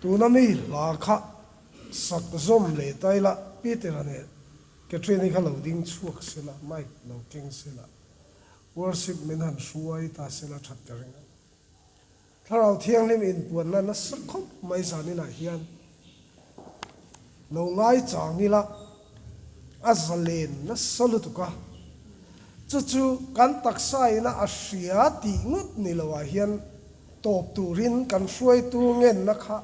Tuna mi hla kha sak zawm leh ta ila, Peter-a nen Catherine-i kha lo ding chhuak sela, mic lo keng sela, worship min han hruai ta sela that ka ring a. Thlarau Thianghlim inpuanna nasa khawp mai zaninah hian lo ngaichang ila a zalen nasa lutuk a, chu chu kan taksa ina a hria tih ngawt ni loah hian tawp turin kan hruaitu ngenna kha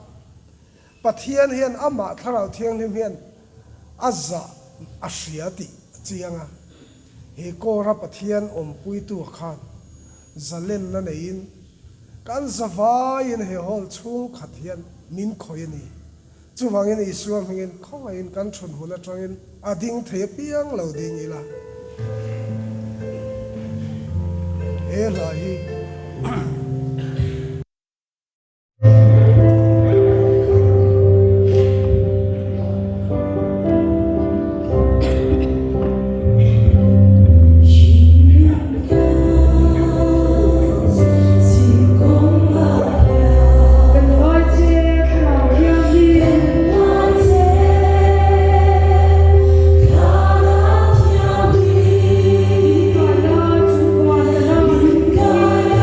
Pathian hian amah Thlarau Thianghlim hian a zah a hria tih a chiang a. He kawra Pathian awmpuitu khan zalenna neiin kan zavaiin he hall chhung khat hian min khawih a ni. Chuvangin Isua hmingin khawngaihin kan thun hun atangin a ding thei apiang lo ding ila. He hla hi. Kan ngai che Thlarau Thianghlim. Min kai la chu van ka ram.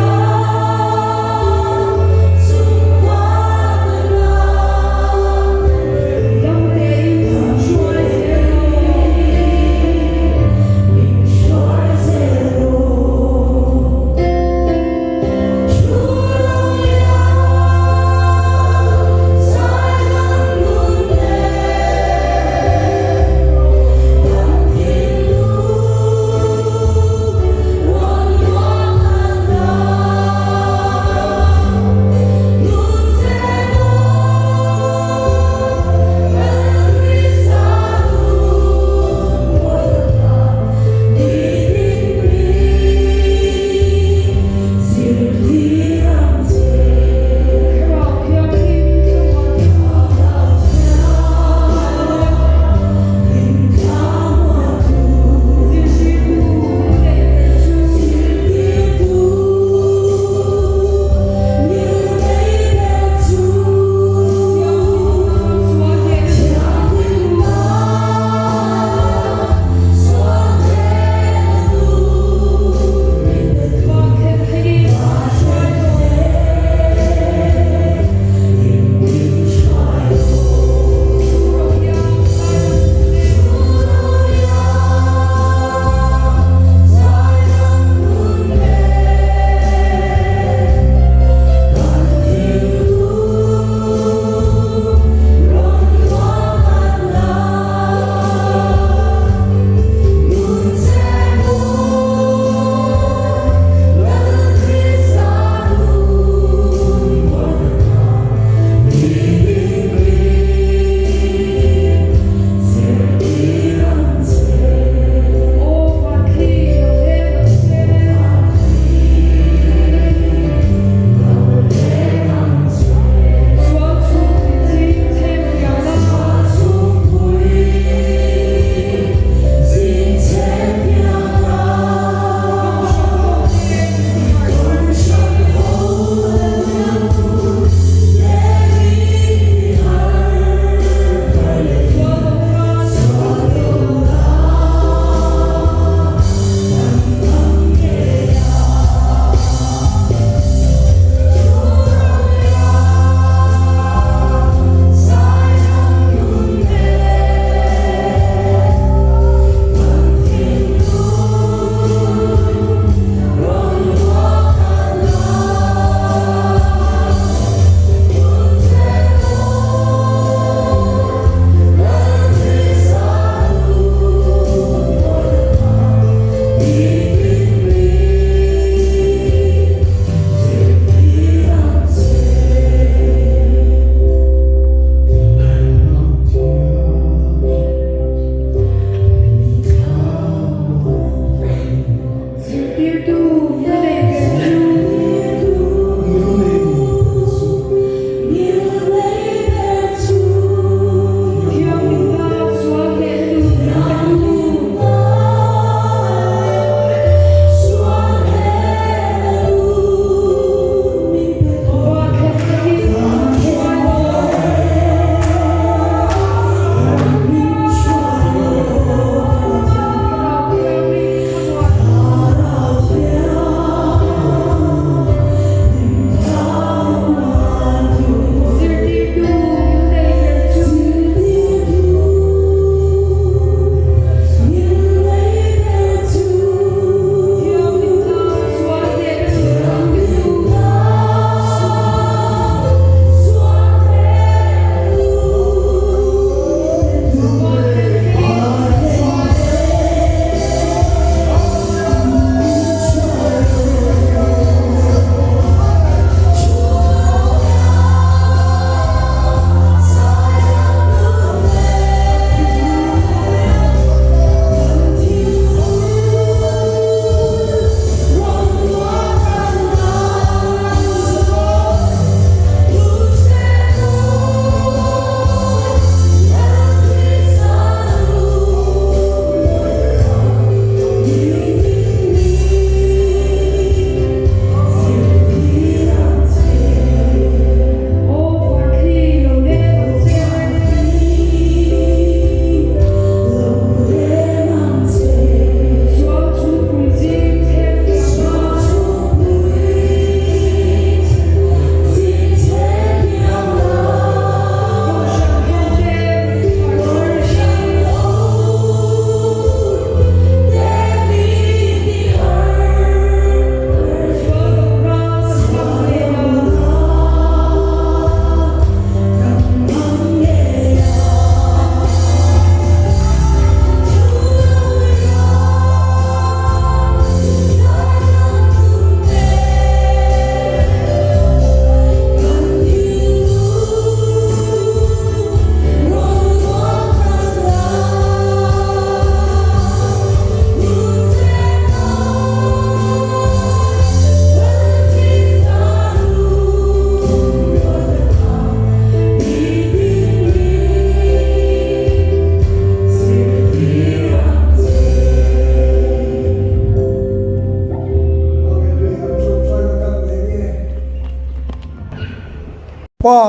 Pa,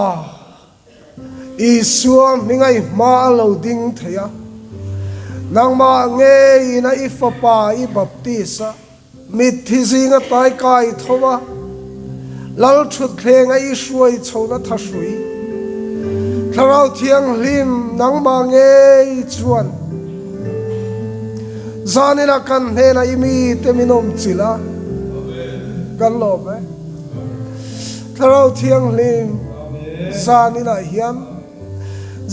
Isua hminga i hma a lo ding thei a, nangmah ngeiin a i Fapa i baptis a, mitthi zinga taikai tho a, Lal thutthleng a i hruai chhona thahrui. Thlarau Thianghlim nangmah ngei chuan zaninah kan hnenah i mite min awm chilh a, kan lawm e. Thlarau Thianghlim zaninah hian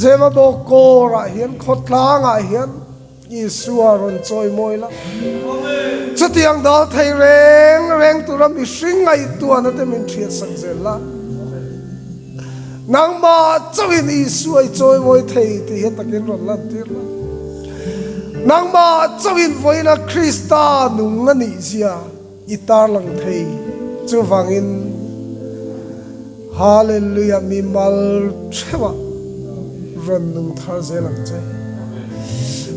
Zemabawk kawrah hian khawtlangah hian Isua rawn chawi mawi la. Chutiang dal thei reng reng tura mihring ngaihtuahna te min hriatsak zel la. Nangmah chauhin Isua i chawi mawi thei tih hi takin rawn lantir la. Nangmah chauhin vawiina Krista nung a nih zia I tarlang thei. Chuvangin Hallelujah mi mal theuhah rawn nung thar zel ang che.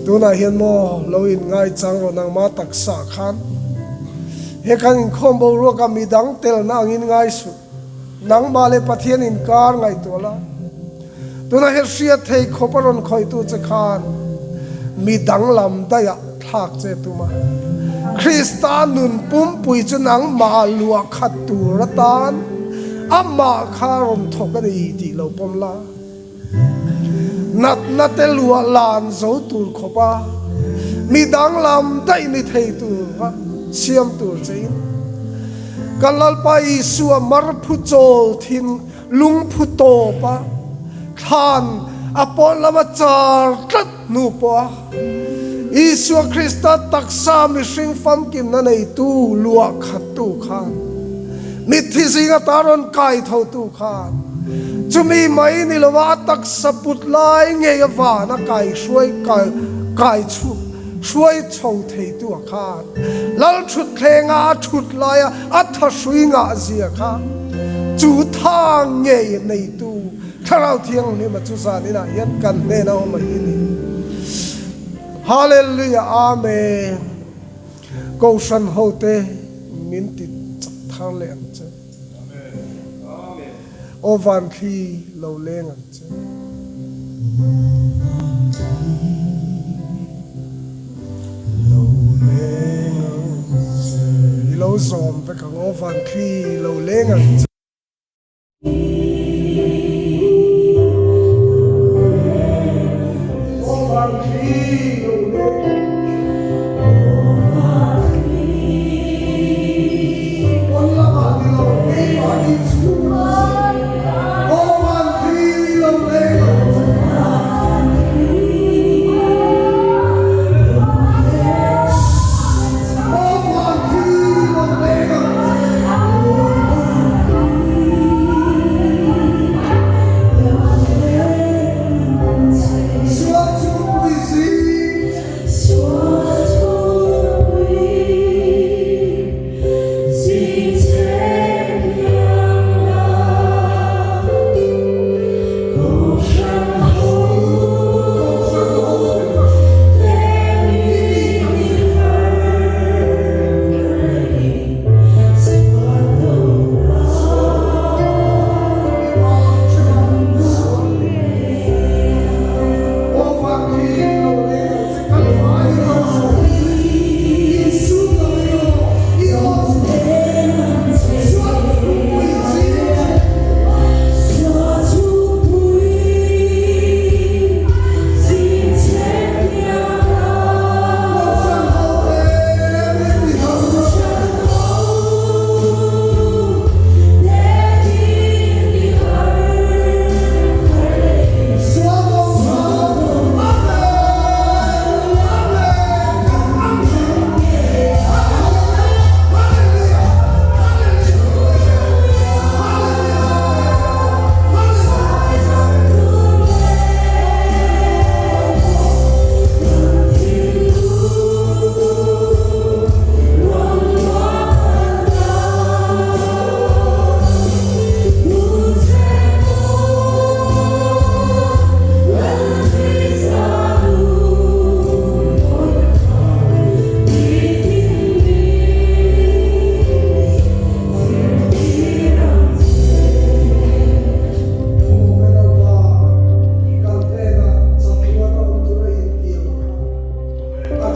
Tunah hian maw lo in ngaichang rawh nangma taksa khan he kan inkhawm boruaka midang telna angin ngai suh. Nangmah leh Pathian inkar ngaihtuah la. Tunah hian hriat thei khawp a rawn khawihtu che khan mi danglam daihah thlak che tum a. Krista nun pumpui chu nangmah luah khat tur atan amah kha rawn thawk a ni tih lo pawm la. Natna te luah lan zo tur khawp a mi danglam daih ni thei tur kha siam tur che in kan Lalpa Isua marphu chawl thin Lungphu tawp a thlan a pawn lama char tlat hnu pawh a Isua Krista taksa mihring famkimna neitu luah khattu khan mitthi zinga ta rawn kai thotu khan chumi mai ni lova a taksa put lai ngei a vana kai hruai kai chhuak hruai chho theitu a khan Lal thutthleng a a thut laia a thahrui ngah zia kha chu tha ngei neitu Thlarau Thianghlima chu zan inah hian kan hnena awm a hi ni. Hallelujah Amen. Kohhran hote min ti chak thar leh ang che. Aw van thli lo leng ang che. Lo leng ang che. I lo zawm vek ang aw van thli lo leng ang che. Aw van thli lo leng ang che. Pawn lamah ni lo keimahni chhungah aw van thli lo leng ang che. Aw van thli lo leng ang che.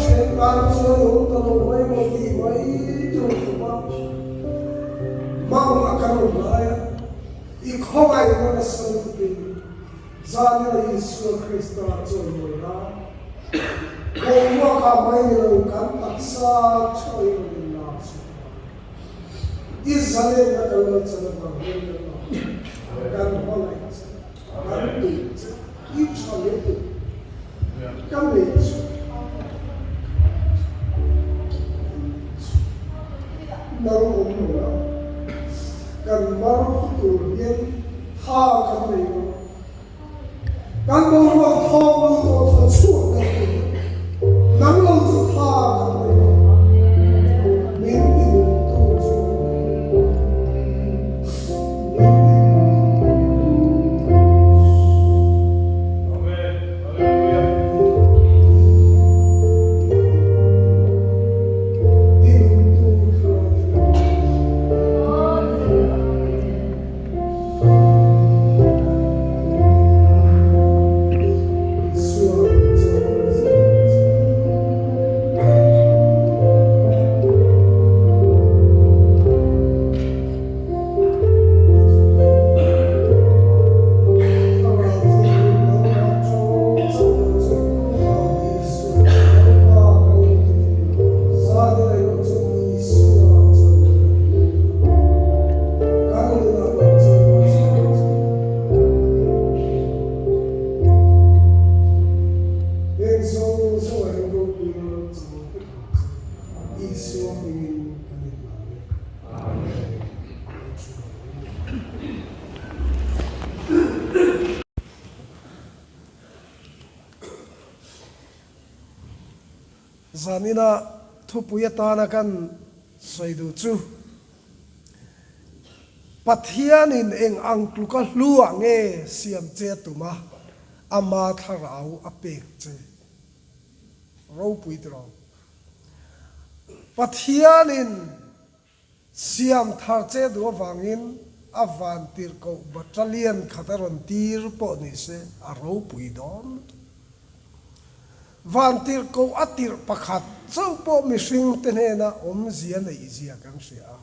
Then tan chuan awm ta lo mai maw tih mai tur khawp a, mang a kan awm lai a, i khawngaihna nasa lutukin Zanina Isua Krista chawimawi nan boruakah mai ni lo kan taksa chawi rawn in lak chhuak a. I zalenna kan lo chan avang hian kan lak che, kan hmangaih che, kan duh che, i tha leh duh ka nei chu nang awm lo la, kan mar tur hian tha kan nei lo. Kan boruak thawk lut tawh thaw chhuak deuh tur nang lo chu tha kan nei lo. Min ti nung tu chu min ti nung tu. Amen. Hallelujah. Ti nung tu thlarau thianghlim. Kan nunah kan chawimawi zel ang che. Heng zawng zawng ah hian ropuina ram chang vek ang che. Isua hmingin kan inhlan e. Amen. Kan thu ang u. Zanina thupui atana kan sawi duh chu Pathianin eng ang tluka hluah nge siam che a tum a, ama thlarau a pek che. Ropui tiraw. Pathianin siam thar che duh avangin a vantirhkoh battalion khat a rawn tir pawh ni se a ropui dawn lutuk. Vantirhkoh a tirh pakhat chauh pawh mihringte hnena awmzia neihzia kan hria a.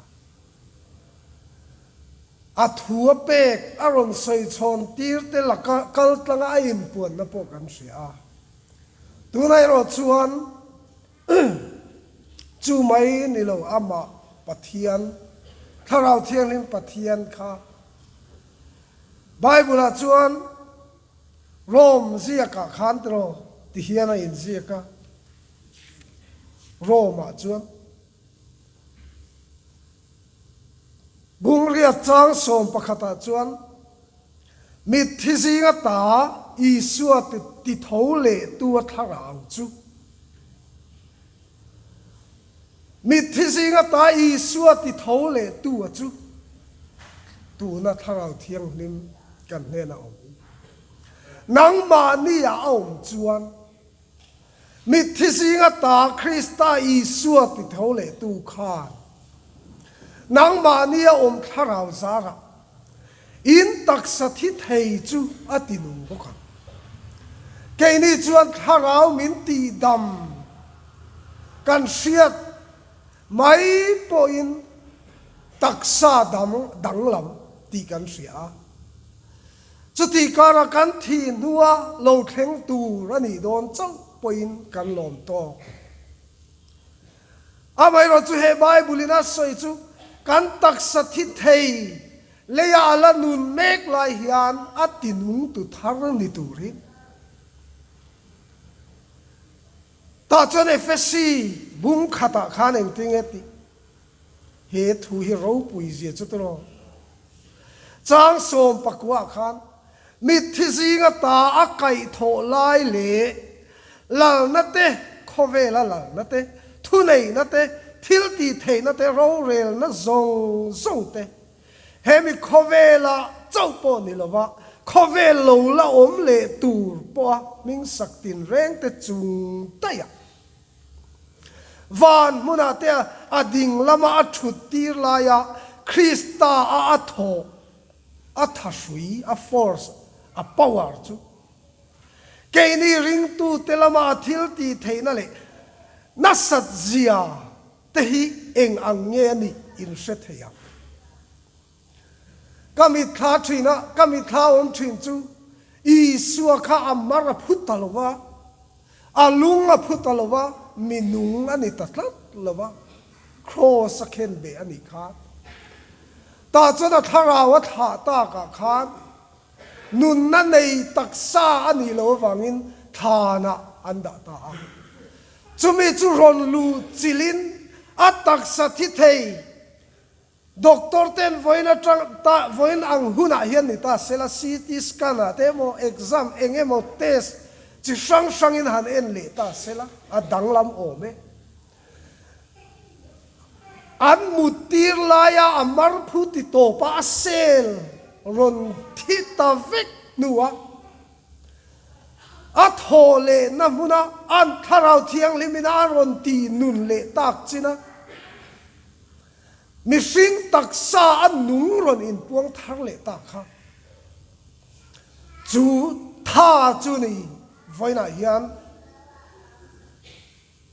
A thu a pek a rawn sawi chhawn tir te laka kal tlanga a inpuanna pawh kan hria a. Tunah erawh chuan chu mai ni lo amah Pathian, Thlarau Thianghlim Pathian kha Bible-ah chuan Rome ziakah khan tiraw ti hian a inziak a, Rome-ah chuan Bungriat chang 11ah chuan mitthi zinga ta Isua ti tho lehtu a thlarau chu Mitthi zinga ta Isua ti tho lehtu a chu tuna Thlarau Thianghlim kan hnenah awm. Nangmahni ah a awm chuan mitthi zinga ta Krista Isua ti tho lehtu khan nangmahni a awm Thlarau zarah In taksa thi thei chu a ti nung bawk ang. Keini chuan thlarau min tihdam kan hriat mai pawhin taksa dang danglam tih kan hria a. Chutih karah kan thih hnua lo thleng tur a nih dawn chauh pawhin kan lawm tawk. Amaherawh chu he Bible in a sawi chu kan taksa thi thei leia a la nun mek lai hian a ti nung tu thar ni turin. Tah chuan Efesi bung khatah khan engtin nge tih he thu hi ropui zia chu tiraw? Chang 14 khan mitthi zinga ta a kaihthawh lai leh lalna te, khawvela lalna te, thuneihna te, thil tihtheihna te, rorelna zawng zawng te, hemi khawvela chauh pawh ni lova khawvel lo la awm leh tur pawha hmingsak tinreng te chung daih a. Van hmunah te a ding lama a thut tir laia Krista a a thawh, a thahrui, a force, a power chu keini ringtute lama a thil tih theihna leh. Nasat zia te hi eng ang nge a nih in hre thei ang. Ka mitthla thin a, ka mitthla awm thin chu Isua kha a mar a phut ta lo va, a lung a phut ta lo va, mi nung a ni ta tlat lo va, kraws a khen beh a nih khan. Tah chuan a thlarau a thlah takah khan Nunna nei taksa a nih loh avangin thlanah an dah ta a. Chumi chu rawn luh chilhin a taksa thi thei doctor ten vawiin atang ta vawiin ang hunah hian ni ta sela CT scan ah te emaw exam eng emaw test chi hrang hrangin han en leh ta sela a danglam awm e. An muttir laia a marphu ti tawpa a sel rawn thi ta vek hnua a thaw lehna hmuna an Thlarau Thianghlimin a rawn ti nun leh tak chin a, mihring taksa a nung rawn inpuang thar leh tak kha chu tha chu ni vawiinah hian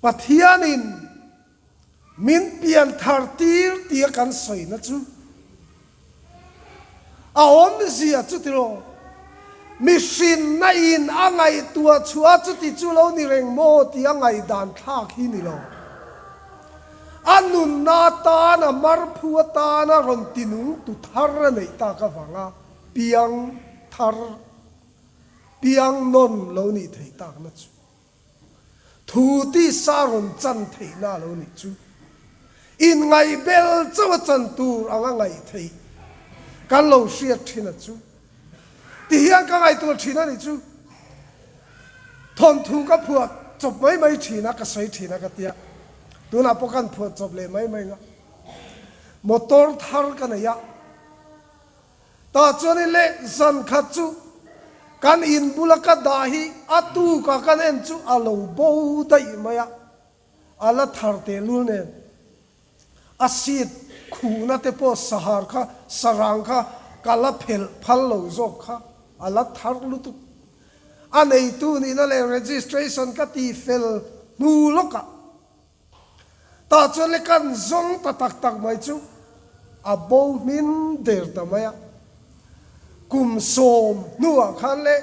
Pathianin min pian thar tir tia kan sawina chu a awmzia chu tiraw? Mihrinna in a ngaihtuah chhuah chuti chu lo ni reng maw tia ngaihdan thlak hi ni lo. A nunna atana marphu atana rawn tinung tu thar a neih tak avanga piang thar, piang nawn lo nih theih takna chu. Thu tisa rawn chan theihna lo nih chu inngaihbel chauh a chan tur anga ngaih theih kan lo hriat thin a chu. Ti hian ka ngaihtuah thin a nih chu. Thawnthu ka phuah chawp mai mai thin a, ka sawi thin a ka tia. Tunah pawh kan phuah chawp leh mai mai nga. Motor thar ka nei a. Tah chuan i leh zan khat chu kan in bula ka dah hi a tuka kan en chu a lo bo daih mai a, a la thar tehlul nen a seat khuhna te pawh sahar kha sarang kha ka la phelh phal lo zawk kha a la thar lutuk. A neitu nihna leh registration ka ti fel hnu lawkah Tah chuan le kan zawng ta tak tak mai chu a bo hmin der ta mai a. Kum sawm hnuah khan le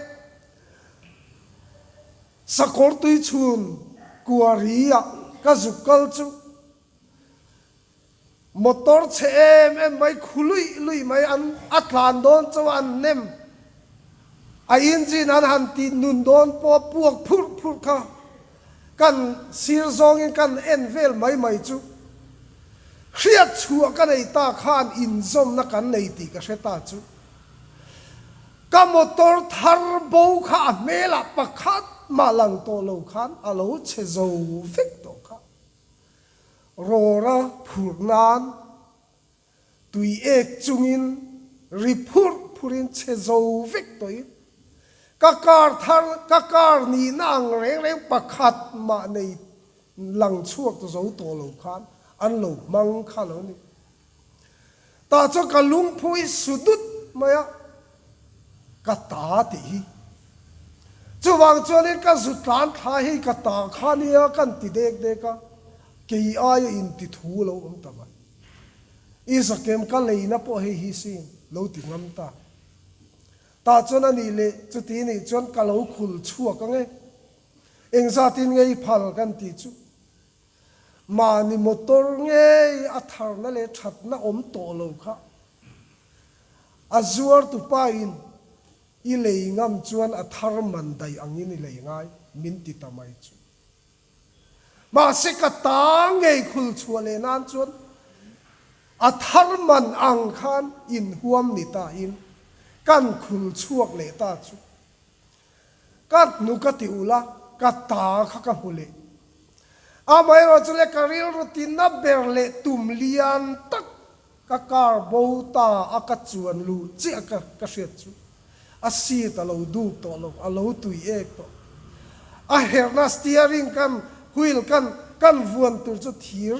sakawr tui chhun kuari ah ka zuk kal chu Motor chhe em em mai, khu luih luih mai an a tlan dawn chauh a an nem. A engine an han ti nun dawn pawh a puak phurh phurh kha kan sir zawngin kan en vel mai mai chu. Hriat chhuah ka nei ta khan inzawmna kan nei tih ka hre ta chu. Ka motor thar bo kha a hmelah pakhat mah lang tawh lo khan a lo chhe zo vek tawh kha. Rawra phurh nan tui ek chungin ri phurh phurhin chhe zo vek tawhin ka car thar ka car nihna ang reng reng pakhat mah nei lang chhuak zo tawh lo khan an lo hmang kha lo ni. Tah chuan ka lungphu hi su dut mai a, ka ta tih hi. Chuvang chuanin ka zu tlan thla hei ka ta kha nia kan ti dek dek a, kei aia inti thu lo awm ta mai. I zakem ka leina pawh hei hi sin lo ti ngam ta. Tah chuan a nih leh chuti nih chuan ka lo khul chhuak ang e. Engzatin nge i phal kan tih chu. Mahni motor ngei a tharna leh thatna awm tawh lo kha a zuartu pa in i lei ngam chuan a thar man daih angin i lei ngai min ti ta mai chu. Mahse ka ta ngei khul chhuah leh nan chuan a thar man ang khan inhuam ni ta in kan khul chhuak leh ta chu. Ka hnu ka ti ulh a, ka ta kha ka hmu leh. Amaherawhchu le ka rilru tina ber leh tum lian tak ka car bo ta a ka chuan luh chiah ka ka hriat chu a seat a lo duk tawh lo, a lo tui ek tawh. A herhna steering kan wheel kan kan vuan tur chu thir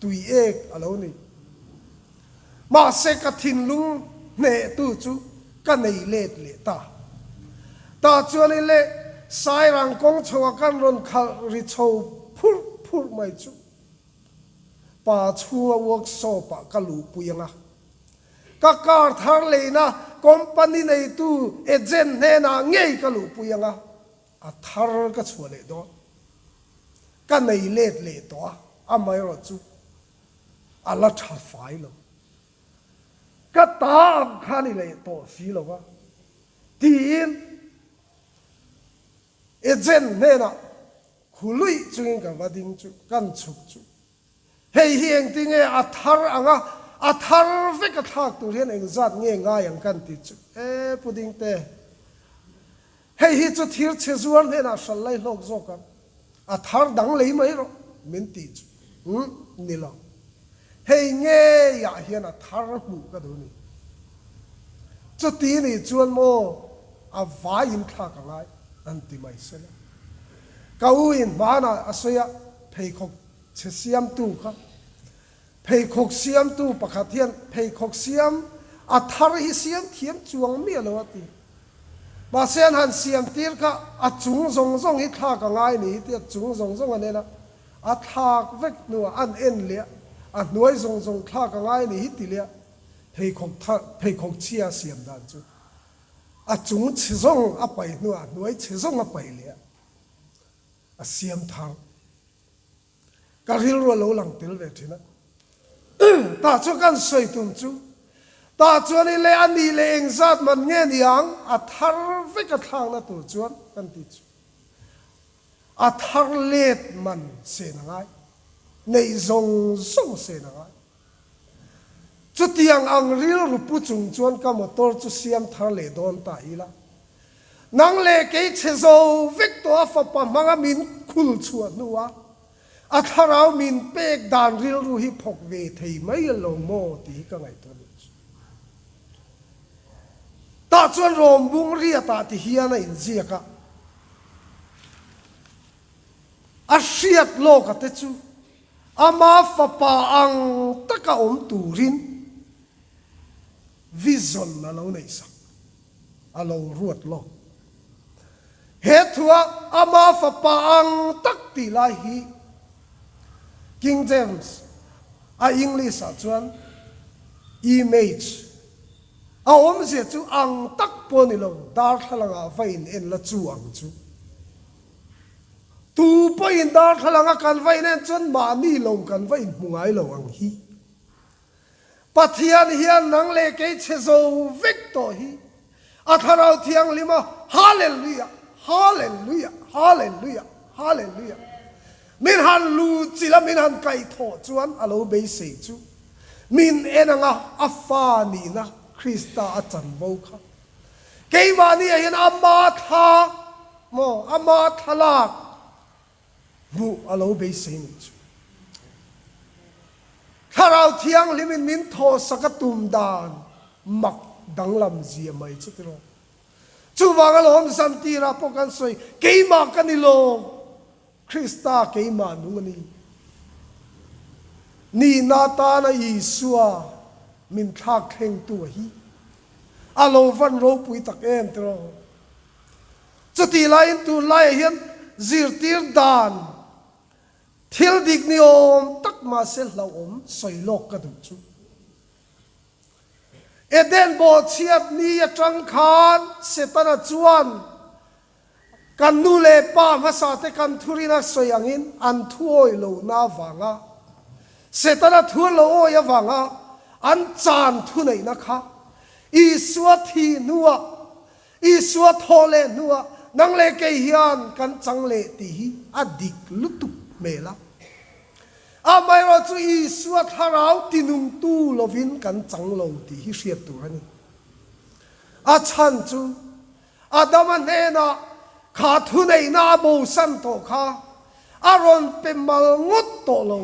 tui ek a lo ni. Mahse ka thinlung hnehtu chu ka nei let leh ta. Tah chuan i leh Sairang kawng chhoah kan rawn khalh ri chho phurh phurh. mai chu. Pa chhunga workshop ah ka luhpui anga, ka car thar leina company neitu agent hnenah ngei ka luhpui anga, a thar ka chhuah leh dawn. Ka nei let leh tawh a, amaherawhchu a la tha fai lo. Ka ta ang kha ni leh tawh si lo va, tiin agent hnenah khu luih chungin ka va ding chu, kan chhuk chu. Hei hi engtinge a thar ang a, a thar vek a thlak tur hian engzat nge ngai ang kan ti chu. E Pu Dingte, hei hi chu thir chhe zuar hnenah hral lai hlawk zawk ang. A thar dang lei mai rawh min tih chu umm ni lo. Hei ngeiah hian a thar hmuh ka duh ni. Chuti nih chuan maw a vaiin thlak a ngai an ti mai sela. Ka u in hmanah a sawi a, pheikhawk chhe siamtu kha. Pheikhawk siamtu pakhat hian pheikhawk siam a thar hi siam thiam chuang miah lo a ti. Mahse an han siam tir kha a chung zawng zawng hi thlak a ngai ni hi tia chung zawng zawng an en a, a thlak vek hnuah an en leh a, a hnuai zawng zawng thlak a ngai ni hi ti leh a, pheikhawk thar pheikhawk chhia a siam dan chu a chung chhe zawng a paih hnuah a hnuai chhe zawng a paih leh a, a siam thar. Ka rilru a lo lang tel ve thin a. Tah chuan kan sawi tum chu, tah chuan i leh a nih leh engzat man nge ni ang, a thar vek a thlakna tur chuan kan ti chu. A thar let man sen a ngai, neih zawng zawng sen a ngai. Chutiang ang rilru pu chung chuan ka motor chu siam thar leh dawn ta ila. Nang leh kei chhe zo vek tawh a fapa hmanga min khul chhuah hnua a thlarau min pek dan rilru hi phawk ve thei mai lo maw tih hi ka ngaihtuah duh chu. Tah chuan rawmbung riatah ti hian a inziak a, a hriat lawka te chu Ama fapa ang taka awm turin vision a lo neihsak, a lo ruat lawk. He thua ama fapa ang tak tih lai hi King James a English ah chuan image a awmzia chu ang tak pawh ni lo, darthlalang ah va in en la chu ang chu. Tu pawhin darthlalang a kan va inen chuan mahni lo kan va inhmu ngai lo ang hi. Pathian hian nang leh kei chhe zo vek tawh hi a Thlarau Thianghlim a Hallelujah! Hallelujah! Hallelujah! Hallelujah! Min han lu chilh a min han kaihthawh chuan a lo beisei chu min en anga a fa nihna Krista a chanvo kha keimahni ah hian ama thla Maw ama thlalak hmuh a lo beisei nih chu. Thlarau Thianghlimin min thawhsak a tum dan mak danglam zia mai chu tiraw. Chuvang alawm zantirah pawh kan sawi, keimah ka ni lo, Krista keimah nung a ni. Nihna tana Isua min thlak thlengtu a hi a lo van ropui tak em tiraw. Chutih laiin tunlaiah hian zirtir dan thil dik ni awm tak mahse hlauhawm sawi lawk ka duh chu. Eden bawhchhiat ni atang khan Setana chuan kan nu leh pa hmasa te kan thurina sawi angin an thuawi lohna avanga Setana thu an lo awi avanga an chan thuneihna kha Isua thih hnuah Isua thawh leh hnuah nang leh kei hian kan chang leh tih hi a dik lutuk hmel a. Amaherawh chu Isua thlarau tinungtu lovin kan chang lo tih hi hriat tur a ni. A chhan chu Adama hnenah kha thuneihna a bosan tawh kha a rawn pe mal ngawt tawh lo,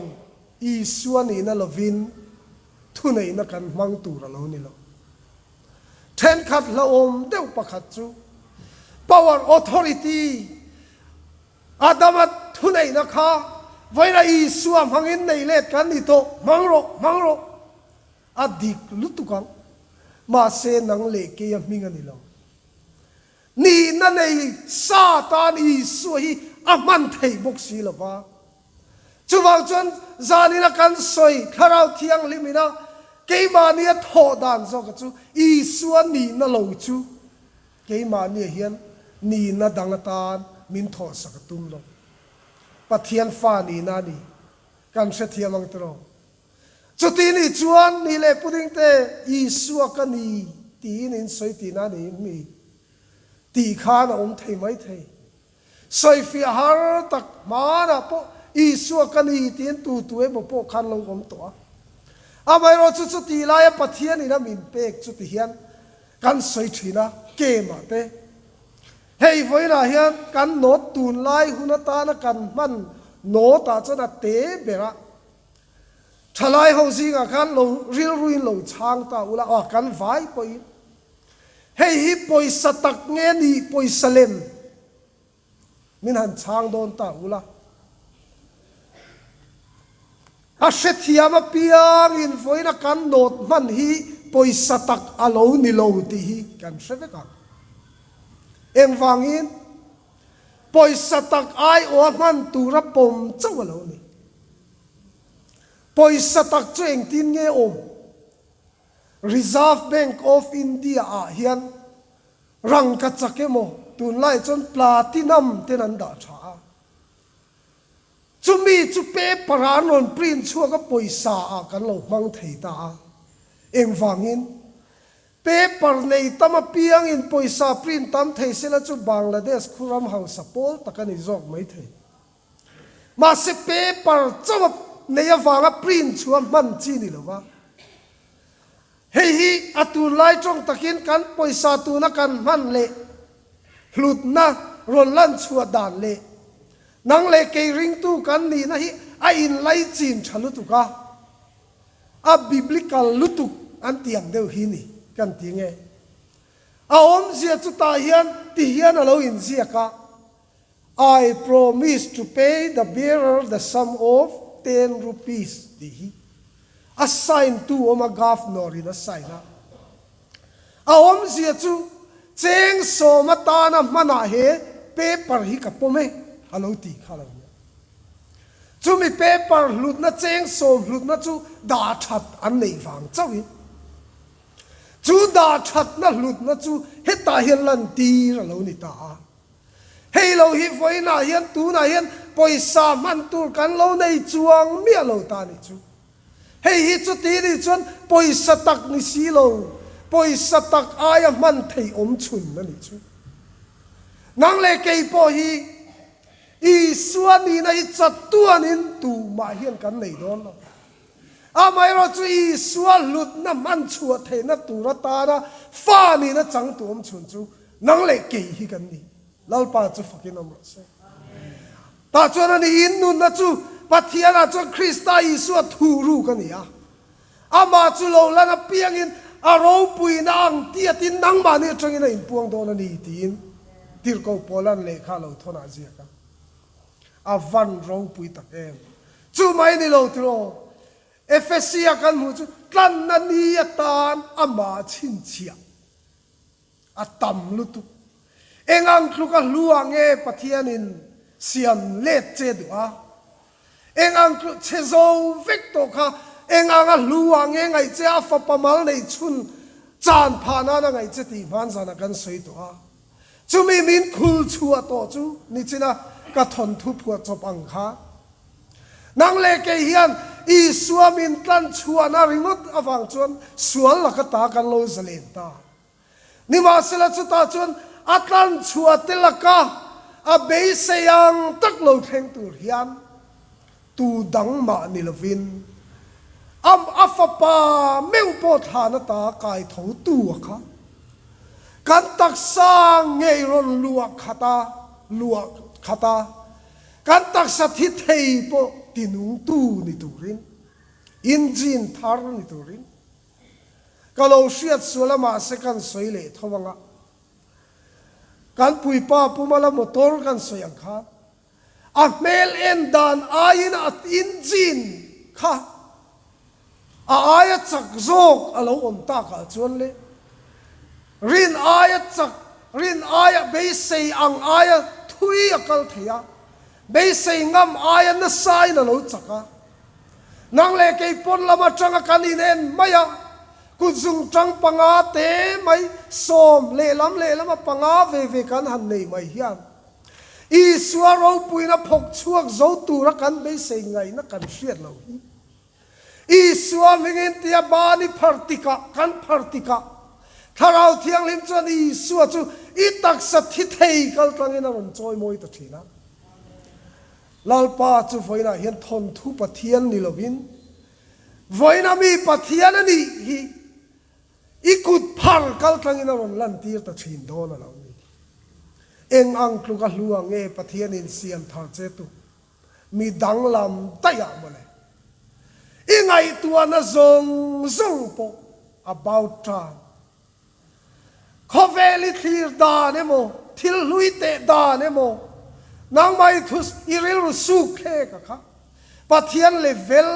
Isua nihna lovin thuneihna kan hmang tur a lo ni lo. Thenkhat hlauhawm deuh pakhat chu power authority Adama thuneihna kha vawiina Isua hmangin nei let kan ni tawh, hmang rawh, hmang rawh. A dik lutuk ang. Mahse nang leh keia hming a ni lo. Nihna nei sa tan Isua hi a hman theih bawk si lo va. Chuvang chuan zanina kan sawi Thlarau Thianghlimina keimahnia thawh dan zawka chu Isua nihna lo chu keimahnia hian nihna dang atan min thawhsak a tum lo. Pathian fa nihna a ni. Kan hrethiam ang tiraw? Chuti nih chuan ni leh pudingte Isua ka ni tiin in sawi tihna a ni mi tih khan a awm thei mai thei. Sawifiah har tak hmanah pawh Isua ka ni tiin tu tu emaw pawh khan lo awm tawh a. Amaherawh chu chuti laia Pathian in a min pek chuti hian kan sawi thin a, kemah te. Hei vawiinah hian kan note tunlai hun atana kan hman note ah chuan a te ber a. Thalai ho zingah khan lo rilruin lo chhang ta ula, aw kan vai pawhin hei hi pawisa tak nge ni pawisa lem min han chhang dawn ta ula. A hrethiam apiangin vawiina kan nawt hman hi pawisa tak a lo ni lo tih hi kan hre vek ang. Engvangin? Pawisa tak aiawha hman tura pawm chauh a lo ni. Pawisa tak chu engtin nge awm? Reserve Bank of India ah hian rangkachak emaw tunlai chuan platinum ten an dah tha a. Chumi chu paper ah an rawn print chhuak a pawisa ah kan lo hmang thei ta a. Engvangin? Paper nei tam apiangin pawisa print tam thei sela chu Bangladesh khu ram hausa pawl tak a ni zawk mai thei. Mahse paper chauh a nei avanga print chu a hman chi ni lo va. Hei hi a tunlai tawng takin kan pawisa tuna kan hman leh hlutna rawn lan chhuah dan leh nang leh kei ringtu kan nihna hi a inlaichin tha lutuk a. A biblical lutuk an tih ang deuh hi ni kan ti nge. A awmzia chu tah hian ti hian a lo inziak a, I promise to pay the bearer the sum of ten rupees tih hi a sign tu awm a, governor in a sign a. A awmzia chu cheng sawm atana hmanah he paper hi ka pawm e a lo tih kha lo nia. Chumi paper hlutna cheng sawm hlutna chu dah that an neih vang chauhin chu dah thatna hlutna chu hetah hian lantir a lo ni ta a. Hei lo hi vawiinah hian tunah hian pawisa hman tur kan lo nei chuang miah lo ta nih chu. Hei hi chuti nih chuan pawisa tak ni si lo, pawisa tak aia hman theih awm chhun a nih chu. Nang leh kei pawh hi Isua nihna hi chatuanin tumah hian kan nei dawn lo. Amaherawh chu Isua hlutna hman chhuah theihna tur atana fa nihna changtu awm chhun chu nang leh kei hi kan ni. Lalpa chu fakin awm rawh se. Tah chuan a ni in nunna chu Pathianah chuan Krista Isua thuhruk a ni a. Amah chu lo lan apiangin a ropuina ang tiatin nangmahni atangin a inpuang dawn a ni tiin Tirhkoh Paula'n lehkha a lo thawn ah ziak a. A van ropui tak em! Chu mai ni lo tiraw? Efesia kan hmuh chu tlanna ni atan amah chhinchhiah. A tam lutuk. Eng ang tluk a hlu ah nge Pathianin siam let che duh a? Eng ang tluk chhe zo vek tawh kha eng ang a hlu ah nge ngaih che a fapa mal neih chhun chan phah nan a ngaih che tih hman zanah kan sawi tawh a. Chumi min khul chhuah tawh chu nichina ka thawnthu phuah chawp ang kha. Nang leh kei hian Isua min tlan chhuahna ringawt avang chuan sual laka ta kan lo zalen ta. Nimahsela chutah chuan a tlan chhuah te laka a beisei ang tak lo thleng tur hian tu dang mah ni lovin a a fapa meuh pawh thlan ata kai tho tu a kha kan taksa ngei rawn luah khat a luah khat a kan taksa thi thei pawh tinungtu ni turin engine thar ni turin Ka lo hriat sual a mahse kan sawi leh tho ang a. Kan puipa pumala motor kan sawi ang khan a hmel en dan aiin a engine kha a aia chak zawk a lo awm takah chuan le rin aia chak rin aia beisei ang aia thui a kal thei a. Beisei ngam aia nasain a lo chak a. Nang leh kei pawn lam atanga kan inen mai a, kutzung tang panga te mai sawm lehlam lehlama panga ve ve kan han nei mai hian Isua ropuina phawk chhuak zo tura kan beisei ngaihna kan hriat lo hi. Isua hmingin tia ban i phar tikah, kan phar tikah, Thlarau Thianghlim chuan Isua chu i taksa thi thei kal tlangin a rawn chawi mawi ta thin a. Lalpa chu vawiinah hian thawnthu Pathian ni lovin, vawiina mi Pathian a nih hi i kut phar kal tlangin a rawn lantir ta thin dawn a lo ni. Eng ang tluka hlua nge Pathianin siam thar che tu? Mi danglam daih ah mawle. I ngaihtuahna zawng zawng pawh a bau tan. Khawvel i thlir dan emaw, thil hlui teh dan emaw, nangmah i thu i rilru suk thlek a kha. Pathian level,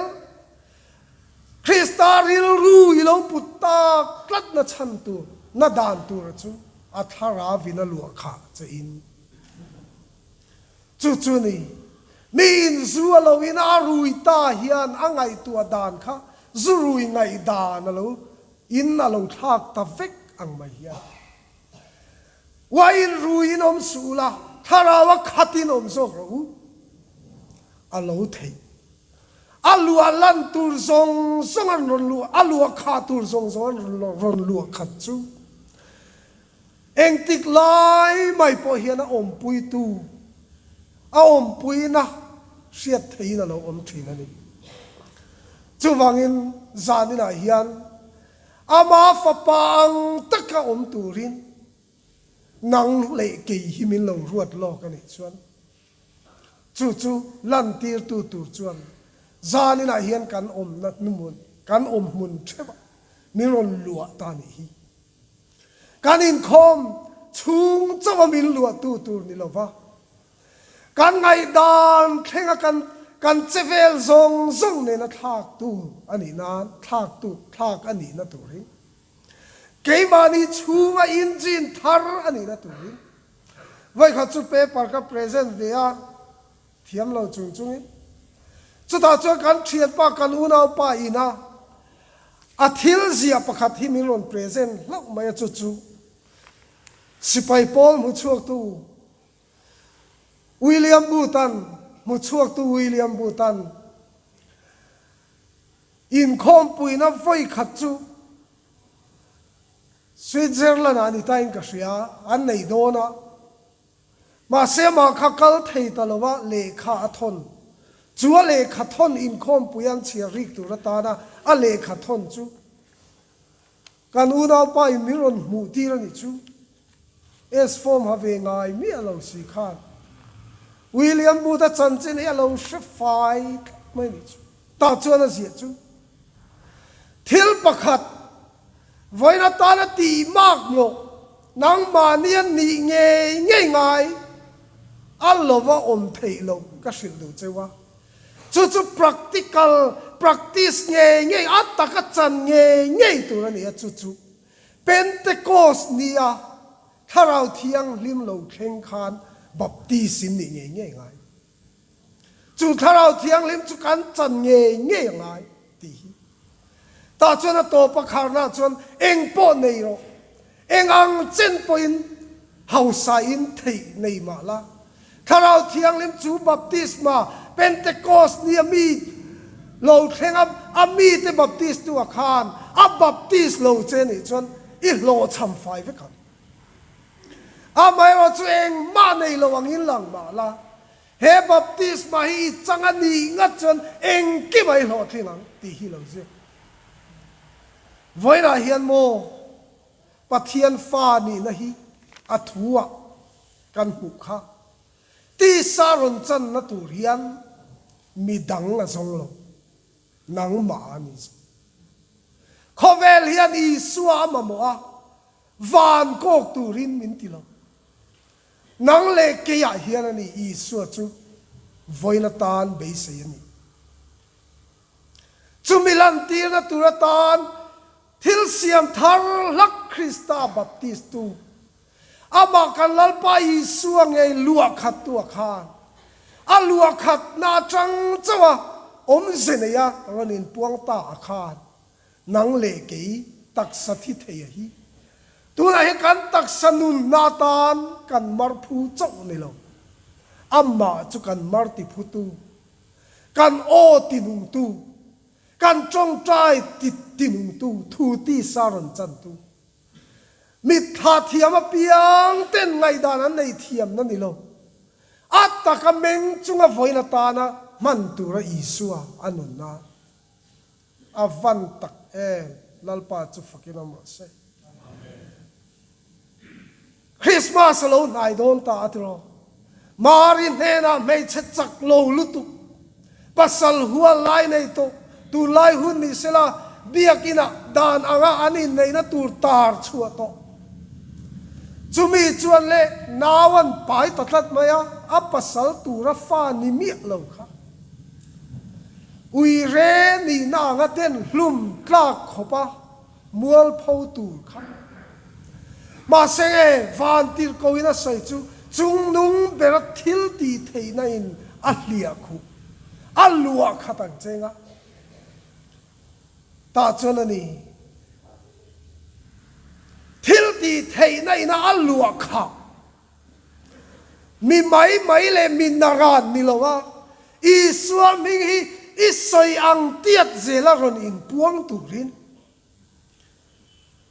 Krista rilru i lo put tak tlatna chhan tur, na dan tura chu a thlarau in a luah khah che in. Chu chu ni, mi in zu a lo in a rui ta hian a ngaihtuah dan kha zu rui ngaihdan a lo in a lo thlak ta vek ang mai hian. Uain rui in awm suh ula, thlarau a khat in awm zawk rawh u. A lo theih. A luah lan tur zawng zawng an rawn luah, a luah khah tur zawng zawng an rawn luah khat chu. Engtik lai mai pawh hian a awmpuitu, a awmpuina hriat theihin a lo awm thin a ni. Chuvangin zaninah hian ama fapa ang taka awm turin nang leh kei hi min lo ruat lawk a nih chuan chu chu lantirtu tur chuan zaninah hian kan awmna hnuhmun, kan awmhmun theuhah min rawn luah ta a nih hi. Kan inkhawm chhung chauh a min luahtu tur ni lova, kan ngaihdan thlenga kan kan che vel zawng zawng nena thlaktu a nih nan, thlaktu thlak a nihna turin, keimahni chhunga engine thar a nihna turin, vawikhat chu paper ka present ve a, thiam lo chung chungin. Chutah chuan kan thianpa, kan unaupa ina a thil ziah pakhat hi min rawn present hlauh mai a, chu chu sipai pawl hmuchhuaktu William Booth-a'n hmuchhuaktu William Booth-a'n inkhawmpuina vawi khat chu Switzerland-ah ni tain ka hria, an nei dawn a. Mahse amah kha kal thei ta lo a, lehkha a thawn. Chu a lehkha thawn inkhawmpui an chhiar rik tur atana a lehkha thawn chu kan unaupa in min rawn hmuh tir a nih chu. S-form ha ve ngai miah lo si khan William Booth-a chanchin hi a lo hre fai tlat mai a nih chu. Tah chuan a ziah chu thil pakhat Vawiin atana tih mak maw nangmahni a nih ngei ngei ngai a lova awm theih loh ka hrilh duh cheu a. Chu chu practical, practice ngei ngei, a taka chan ngei ngei tur a ni a, chu chu Pentecost nia Thlarau Thianghlim lo thleng khan baptist in nih ngei ngei ngai. Chu Thlarau Thianghlim chu kan chan ngei ngei a ngai tih hi. Tah chuan a tawp a kharna chuan eng pawh nei rawh, eng ang chen pawhin hausa in theih nei mah la. Thlarau Thianghlim chu baptisma Pentecost nia mi lo thleng a, a mite baptist tu ah khan a baptist lo che nih chuan i hlawhchham fai vek ang. Amaherawhchu engmah nei lo angin lang mah la, he baptisma hi i chang a nih ngat chuan engkim a i hlawhtling ang tih hi lo ziak. Vawiinah hian maw Pathian fa nihna hi a thu ah kan hmuh kha tisa rawn channa tur hian midang a zawng lo. Nangmah a ni zawk. Khawvel hian Isua a mamawh a, van kawk turin min ti lo. Nang leh keiah hian a ni Isua chu vawiin atan beisei a ni. Chumi lantirna tur atan thil siam thar hlak Krista baptistu Amah kan Lalpa Isua ngei luah khat tu a khan. A luah khatna atang chauh a awmze neia rawn inpuang ta a khan nang leh kei taksa thi thei a hi. Tunah hian kan taksa nunna atan kan mar phu chauh ni lo. Amah chu kan mar ti phutu, kan aw ti nungtu, kan tawngtai ti ti nungtu, thu tisa rawn chantu. Mitthla thiam apiang ten ngaihdan an nei thiamna ni lo. A taka meng chunga vawiin atana hman tura Isua a nunna a van tak em Lalpa chu fakin awm rawh se. Christmas a lo hnai dawn ta a tiraw? Mari hnenah hmeichhe chak lo lutuk, pasal hual lai nei tawh, tunlai hun ni sela biakinah dan anga an inneihna tur tar chhuah tawh. Chumi chuan le nau an pai ta tlat mai a, a pasal tura fa ni miah lo kha. Uire nihna anga den hlum tlak khawp a. Mualpho tur kha. Mahse nge vantirhko in a sawi chu chungnung bera thil tih theihna in a hliah khuh, a luah khat ang cheng a. Tah chuan a ni. Thil tih theihna in a luah khah. Mi mai mai leh mi naran ni lo a, Isua hming hi i sawi ang tiat zela rawn inpuang turin.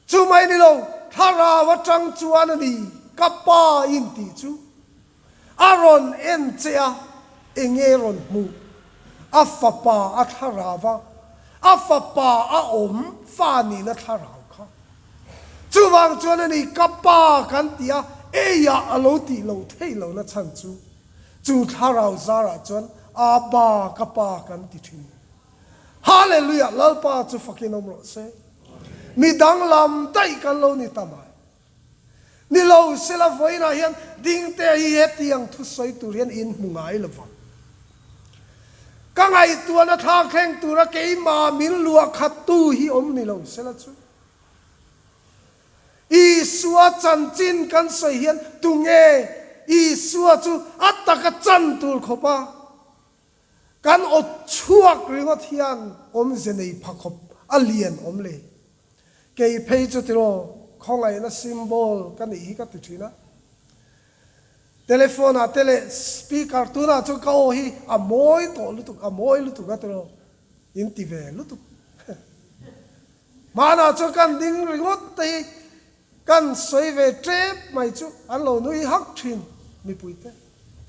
Chu mai ni lo, thlarau atang chuan a ni, ka pa in tih chu. A rawn en che a, enge rawn hmuh? A fapa a thlarau a, a fapa a awm fa nihna thlarau kha. Chuvang chuan a ni, ka pa kan ti a, eiah a lo tih loh theih lohna chhan chu, chu thlarau zarah chuan Abba, ka pa kan ti thin. Hallelujah! Lalpa chu fakin awm rawh se. Mi danglam daih kan lo ni ta mai. Ni lo sela vawiinah hian dingte hi hetiang thusawi tur hian in hmu ngai lo vang. Ka ngaihtuahna thlak thleng tura keimah min luah khattu hi awm ni lo sela chu. Isua chanchin kan sawi hian tunge Isua chu a taka chan tur khawpa kan awt chhuak ringawt hian awmze nei pha khawp a lian awm le. Kei phei chu tiraw khawngaihna symbol ka nih hi ka ti thin a. Telephone ah te leh speaker tunah chuan ka aw hi a mawi tawh lutuk, a mawi lutuk a tiraw in ti ve lutuk. Hmanah chuan kan ding ringawt te hi kan sawi ve tep mai chu an lo nui hak thin mipui te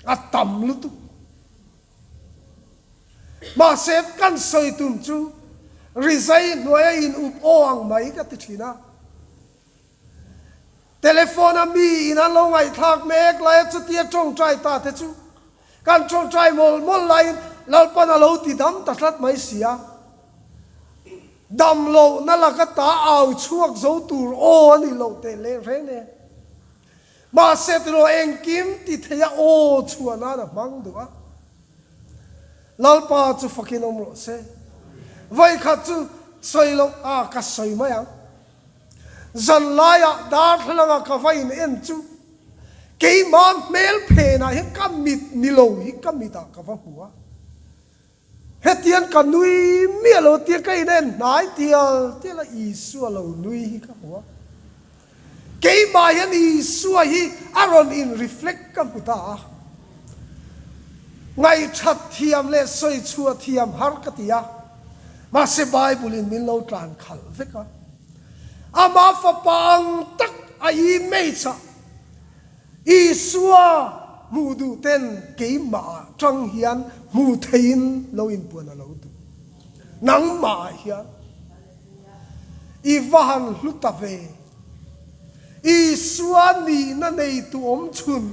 a tam lutuk. Mahse kan sawi tum chu rizai hnuaia in up aw ang mai ka ti thin a. Telephone a mi in an lo ngaihthlak mek laia chutia tawngtai ta te chu kan tawngtai mawlh mawlh laiin Lalpan a lo ti dam ta tlat mai si a. Dam lohna laka ta au chhuak zo tur aw a nih loh teh leh reng e. Mahse tiraw engkim ti theia aw chhuah nan a hmang duh a. Lalpa chu fakin awm rawh se. Vawikhat chu sawi loh a ka sawi mai ang. Zan laiah darthlalanga ka va in en chu keimah hmel phenah hian ka mit ni lo hi ka mitah ka va hmu a. Hetiang ka nui miah lo tia ka in en hnai tial tial a Isua lo nui hi ka hmu a. Keimah hian Isua hi a rawn in reflect ka hmu ta a. Ngaihthat thiam leh sawichhuah thiam har ka ti a. Mahse Bible in min lo tlan khalh vek a. Amah fapa ang tak a image ah Isua hmuh duh ten keimah ah tang hian hmu theiin lo inpuan a lo duh. Nangmah ah hian i va han hlu ta ve. Isua nihna neitu awm chhun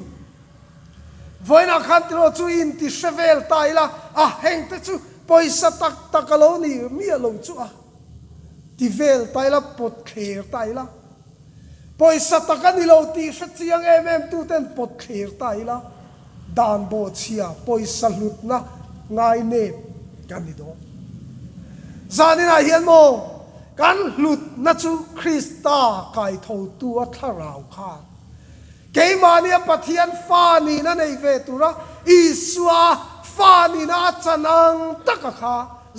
Vawiinah khan tiraw chu inti hre vel ta ila, a hengte chu pawisa tak tak a lo ni miah lo chu a ti vel ta ila, pawt thlir ta ila. Pawisa tak a ni lo tih hre chiang em em tu ten pawt thlir ta ila, dan bawhchhia pawisa hlutna ngai nep kan ni dawn. Zaninah hian maw kan hlutna chu Krista kaithotu a thlarau khan Keimahnia Pathian fa nihna nei ve tura Isua. fa nihna a chan ang taka kha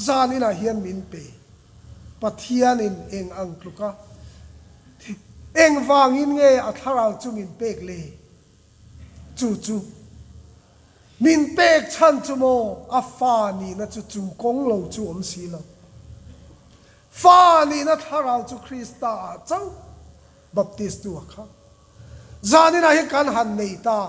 zaninah hian min pe. Pathianin eng ang tluka engvangin nge a thlarau chu min pek le? Chu chu min pek chhan chu maw a fa nihna chu chu kawng lo chu awm si lo. Fa nihna thlarau chu Krista ah chauh Baptist tu a kha. Zaninah hian kan han nei ta.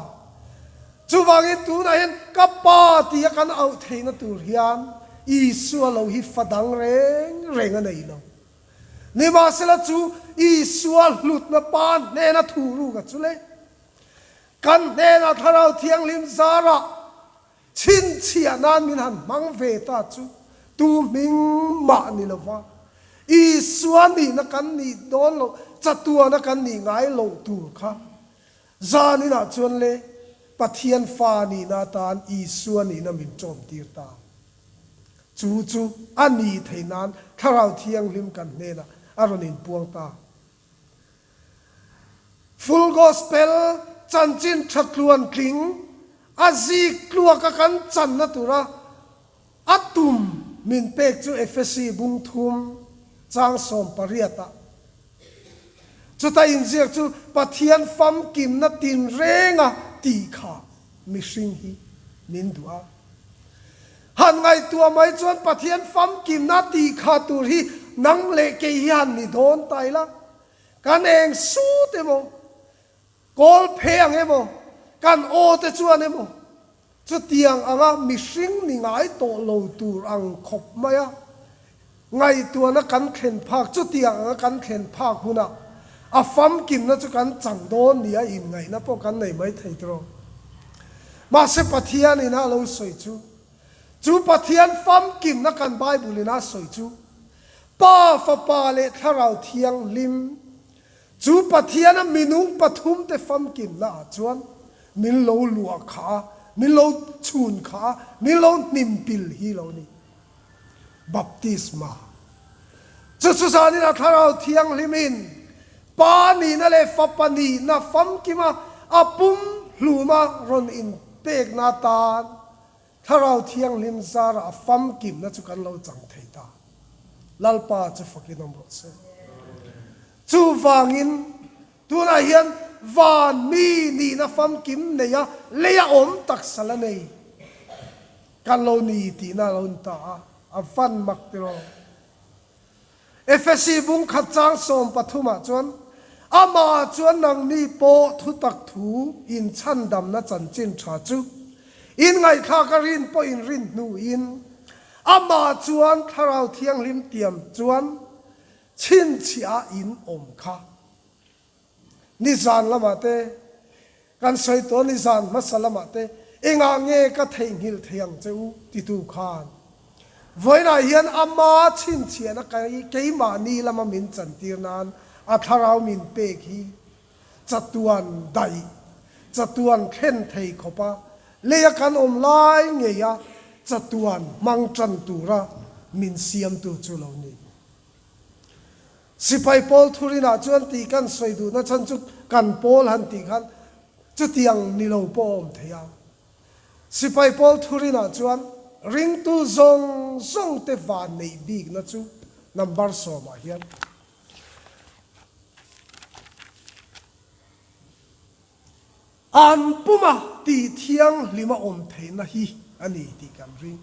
Chuvangin tunah hian ka Pa tia kan auh theihna tur hian Isua lo hi fa dang reng reng a nei lo. Nimahsela chu Isua hlutna Pa hnena thu ruk a chu le. Kan hnenah Thlarau Thianghlim zarah Chhinchhiah nan min han hmang ve ta chu tu hming mah ni lova, Isua nihna kan nih dawn loh, chatuana kan nih ngai loh tur kha zan inah chuan le Pathian fa nihna atan Isua nihna min ṭawm tir ta. Chu chu a nih theih nan Thlarau Thianghlim kan hnenah a rawn inpuang ta. Full Gospel chanchin tha tluan tling a zik tluaka kan channa tura a tum min pek chu Efesi bung thum chang 18 ah. Chuta inziak chu Pathian famkimna tinrenga tih kha mihring hi min duh a. Han ngaihtuah mai chuan Pathian famkimna tih kha tur hi nang leh kei hi han ni dawn ta ila, kan eng sut emaw, kawl phe ang emaw, kan aw te chuan emaw, chutiang anga mihring ni ngai tawh lo tur ang khawp mai a. Ngaihtuahna kan thlen phak, chutiang anga kan thlen phak hunah a famkimna chu kan chang dawn nia inngaihna pawh kan nei mai thei tawh. Mahse Pathian ina lo sawi chu, chu Pathian famkimna kan Bible ina sawi chu, Pa, Fapa leh Thlarau Thianghlim, chu Pathiana minung pathumte famkimna ah chuan min lo luah kha a, min lo chhun kha a, min lo hnimpil hi lo ni. Baptisma. Chu chu zanin a Thlarau Thianghlimin Pa nihna leh Fapa nihna famkima a pum hluma rawn inpekna atan Thlarau Thianghlim zarah a famkimna chu kan lo chang thei ta. Lalpa chu fakin awm rawh se. Chuvangin tunah hian van mi nihna famkim neia leia awm taksa la nei. Kan lo ni tihna a lo ni ta a, a van mak tiraw. Efesi bung khat chang 13 ah chuan, Amah chuan nangni pawh thutak thu inchhandamna chanchin tha chu in ngaihthlak a rin pawh in rin hnuin, Amah chuan Thlarau Thianghlim tiam chuan chhinchhiah in awm kha. Nizan lamah te, kan sawi tawh nizan hmasa lamah te, engah nge ka theihnghilh thei ang che u titu khan vawiinah hian ama chhinchhiahna keimahni lama min chantir nan a thlarau min pek hi chatuan daih, chatuan thlen thei khawpa leia kan awm lai ngeia chatuan hmang tan tura min siamtu chu lo ni. Sipai pawl thurinah chuan tih kan sawi duhna chhan chu kan pawl han tih khan chutiang ni lo pawh a awm thei a. Sipai pawl thurinah chuan ringtu zawng zawng te van neih bikna chu number sawmah hian An puma tih thianghlima awm theihna hi a ni tih kan ring.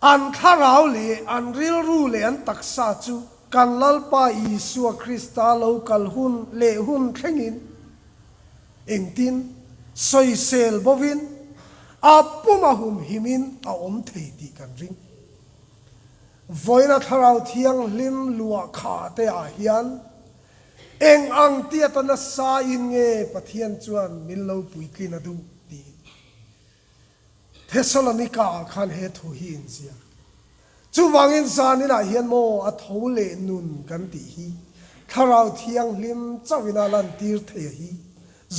An thlarau leh an rilru leh an taksa chu kan Lalpa Isua Krista lo kal hun leh hun thlengin engtin sawisel bovin a puma humhimin a awm thei tih kan ring. Vawiina Thlarau Thianghlim luah khah te ah hian Eng ang tiata nasa in nge Pathian chuan min lo puitlin a duh tih Thessalonika ah khan he thu hi in ziak. Chuvangin zaninah hian maw a tho leh nun kan tih hi Thlarau Thianghlim chauhin a lantir thei a hi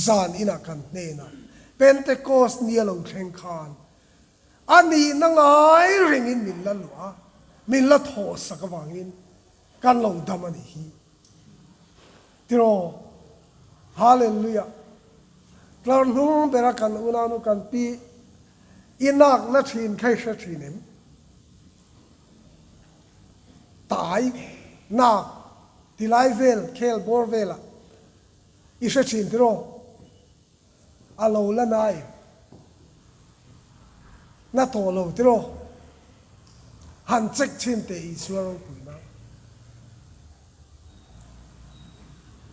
zan inah kan hnenah Pentecost ni a lo thleng khan a nihna ngai rengin min la luah a, min la thawhsak avangin Kan lo dam a nih hi. Tiraw? Hallelujah! Tlar hnung bera kan unaunu kan pi. I nakna thin kha i hre thin em? Tai, nak, tilai vel, khel bawr velah i hre thin tiraw? A lo la na em? Na tawh lo tiraw? Han check chhin teh Isua ropui nan.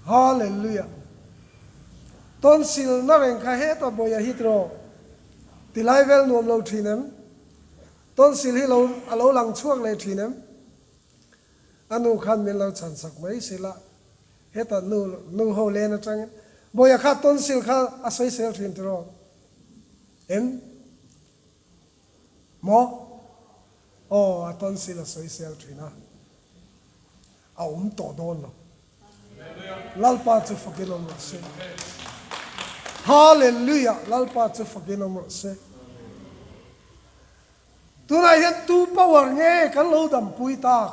Hallelujah! Tonsil na reng kha hetah bawiah hi tiraw? Tilai vel nuam lo thin em? Tonsil hi lo a lo lang chhuak leh thin em? A nu khan min lo chhan sak mai sila hetah nu nu ho len atangin bawiah kha tonsil kha a sawisel thin tiraw? Em? Maw? Aw, a tonsil a sawisel thin a, a awm tawh dawn lo. Lalpa chu fakin awm rawh se. Hallelujah! Lalpa chu fakin awm rawh se. Tunah hian tu power nge kan lo dampui tak?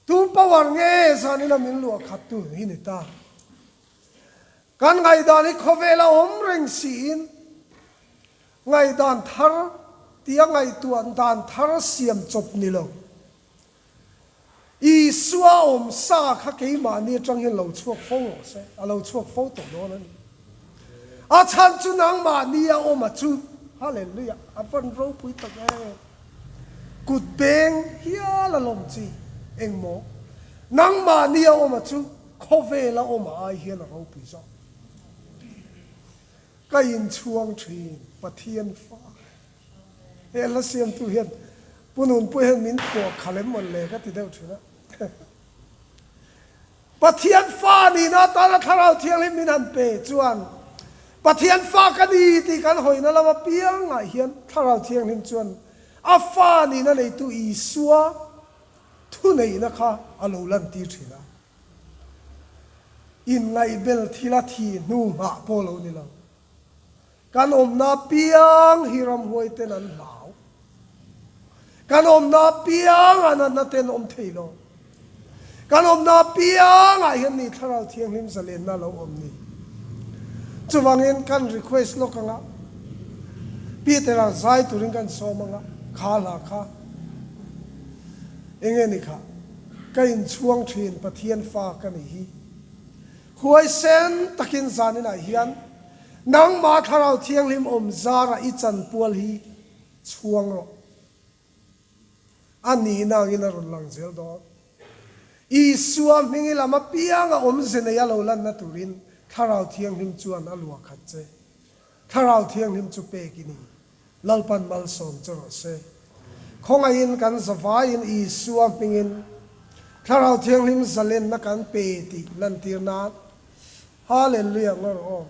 Tu power nge zanina min luah khat tu hi ni ta? Kan ngaihdan hi khawvela awm reng siin ngaihdan thar tia ngaihtuah dan thar siam chawp ni lo. Isua awm sa kha keimahni atang hian lo chhuak fo rawh se, a lo chhuak fo tawh dawn a ni. A chhan chu nangmahni a awm a chu, Hallelujah, a van ropui tak e. Kut beng hial a lawm chi, engmaw? Nangmahni a awm a chu khawvela awm a ai hian a ropui zawk. Ka inchhuang thin, Pathian fa. He hla siamtu hian Pu Nunpuia hian min phuah khalh em mawn le ka ti deuh thin a. Pathian fa nihna atana Thlarau Thianghlim min han pe chuan Pathian fa ka ni tih kan hawina lam apiangah hian Thlarau Thianghlim chuan a fa nihna neitu Isua thuneihna kha a lo lantir thin a. Inngaihbel thila thi hnu nghah pawh lo ni lo. Kan awmna apiang hi ramhuai ten an hlau. Kan awmna apiang ah natna ten awm thei lo. Kan awmna apiang ah hian ni Thlarau Thianghlim zalenna lo awm ni. Chuvangin kan request lawk anga Peter-a zai turin kan sawm anga kha hla kha enge ni kha ka inchhuang thin Pathian fa ka nih hi. Huaisen takin zaninah hian Nangmah Thlarau Thianghlim awm zara i chanpual hi chhuang rawh. A nihna angin a rawn lang zel dawn. Isua hming i lam apianga awmze nei a lo lanna turin Thlarau Thianghlim chuan a luah khat che. Thlarau Thianghlim chu pek i ni. Lalpan malsawm che rawh se. Khawngaihin kan zavaiin Isua hmingin Thlarau Thianghlim zalenna kan pe tih lantir nan Hallelujah ngawr aw.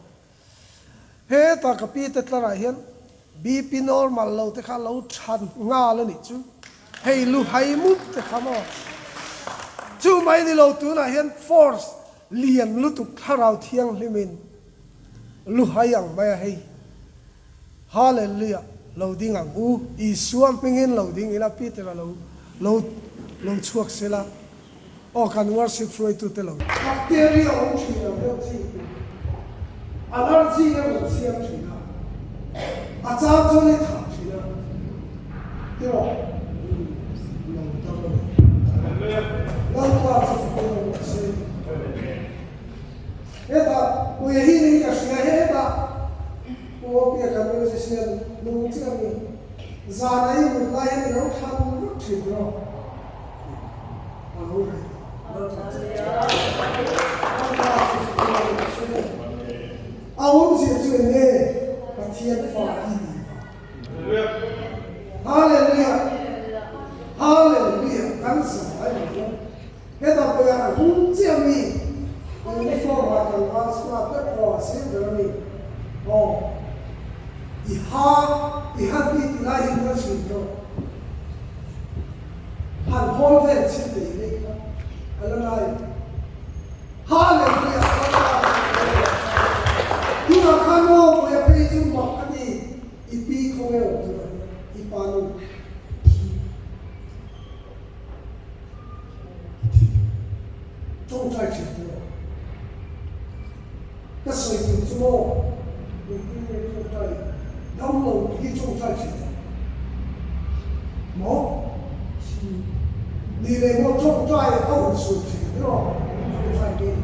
Heta ka pi te tlarah hian BP normal lo te kha lo tha nghal a nih chu. Hei lu hai mup te kha maw. Chu mai ni lo tunah hian force lian lutuk thlarau thianghlimin lu hai ang mai a hei. Hallelujah lo ding ang u Isua hmingin lo ding ila Peter a lo lo lo chhuak sela. Aw kan worship hruaitu te lo. Bacteria awm thin lo deuh chi hi allergy a rawn siam thin a, a chang chuan i thah thin a tiraw lo dam a ni. Lalpa chu fak in awm rawh se. Hetah puia hi niin ka hria hetah Pu Awpia kan musician nung chiah mi zana i mut lai hian i lo thlan vak thin tiraw. A awmzia chu eng nge? Pathian fa i ni va. Hallelujah! Hallelujah! Kan zai mai lo. Hetah pawh hian a hung chiah mi uniform ah tlangval smart deuh aw a sir ber a ni. Aw i ha i han ti ti lai hi ka chhun tawh. Han hawl vel chhin thei rih kha a la ngai. Hallelujah Lalpa Tunah khan maw Puia phei chu mak a ti i pi khawnge awm tunah hian i pa nu tawngtai thin tur awm. Ka sawi tur chu maw engtin nge tawngtai dam lo Maw? Ni leh maw tawngtai a hun suh thin erawh tawngtai ngei.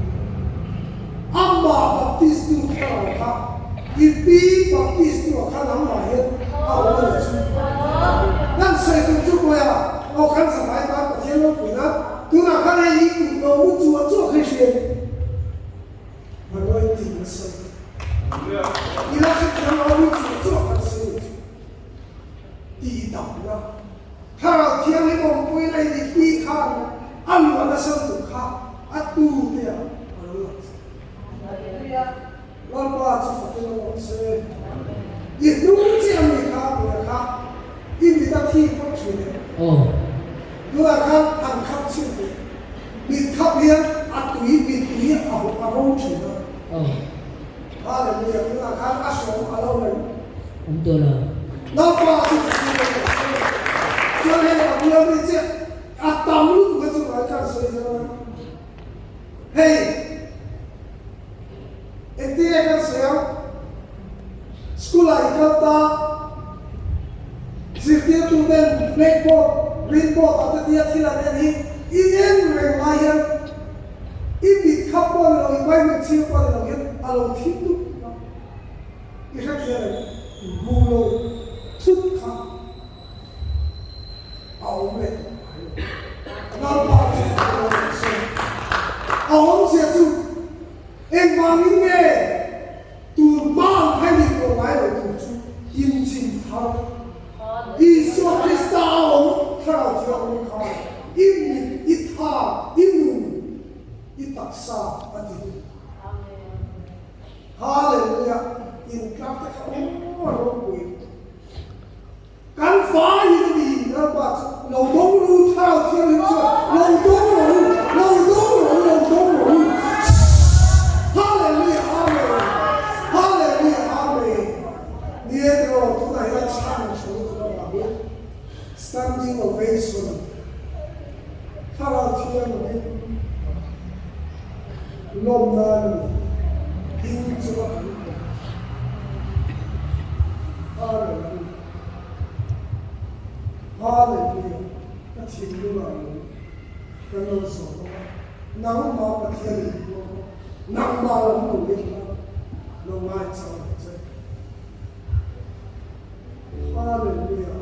Amah Baptist nu thlarau kha i pi Baptist nu ah khan amah hian a awm a nih chu. Kan sawi tur chu Bawiha aw khan zavai tan Pathian ropui nan tunah khan hei i kut lo mu chuah chuah kha i hria em? Anointing a sawi. I la hrethiam lo a mu chuah chuah khan sawi nih chu. Tihdamna. Thlarau Thianghlim awmpuina i nih pi khan a luah nasa lutuk kha a tu te ah a lo lang zel. Lalpa chu fakin a awm se. I hnung chiah mi kha buai kha i mit a thi phawt thin em? Tunah khan han khap chhin teh. Mit khap hian a tui mittui a a ro thin a. Hallelujah tunah khan a hrawm a lo reng. Awm tawh lo. Lalpa chu ka thil a ni. Chuan hei a bula mi chiah a tam lutuk a chungah hian sawi zel a. Hei engtin nge kan sawi ang? School ah i kal ta zirtirtu ten blackboard, green board ah te tia thil an en hi i en reng lai hian i mit khap pawh a ni lo, i vaimut chhing pawh a ni lo hian a lo thim lutuk a. I hrethiam em? Hmu lo thut kha a awm leh tawh ngai lo. Lalpa chu a lo awm se. A awmzia chu engvangin nge tun hma ang kha nih tawh ngai lo tur chu inchhin thar Isua Krista a awm Thlarau Thianghlim khan i mit, i tha, i nun, i taksa a ti duh. Hallelujah! Intlar te kha aw a ropui. Kan faiin a ni Lalpa chu lo dawng ru Thlarau Thianghlim chuan lo dawng rawh u, lo dawng rawh u, lo dawng rawh u. Hallelujah! Amen! Hallelujah! Amen! Ni e tiraw tunah hian chhan thu lutuk avangin standing ovation Thlarau Thianghlim lawm nan a ni. Ding chunga kan awm. Hallelujah. Hallelujah. Ka thinlungah lo kan lo zawh bawk a. Nangmah Pathian in puang a, nangmah lam lo en la, lo ngaichang ang che. Hallelujah.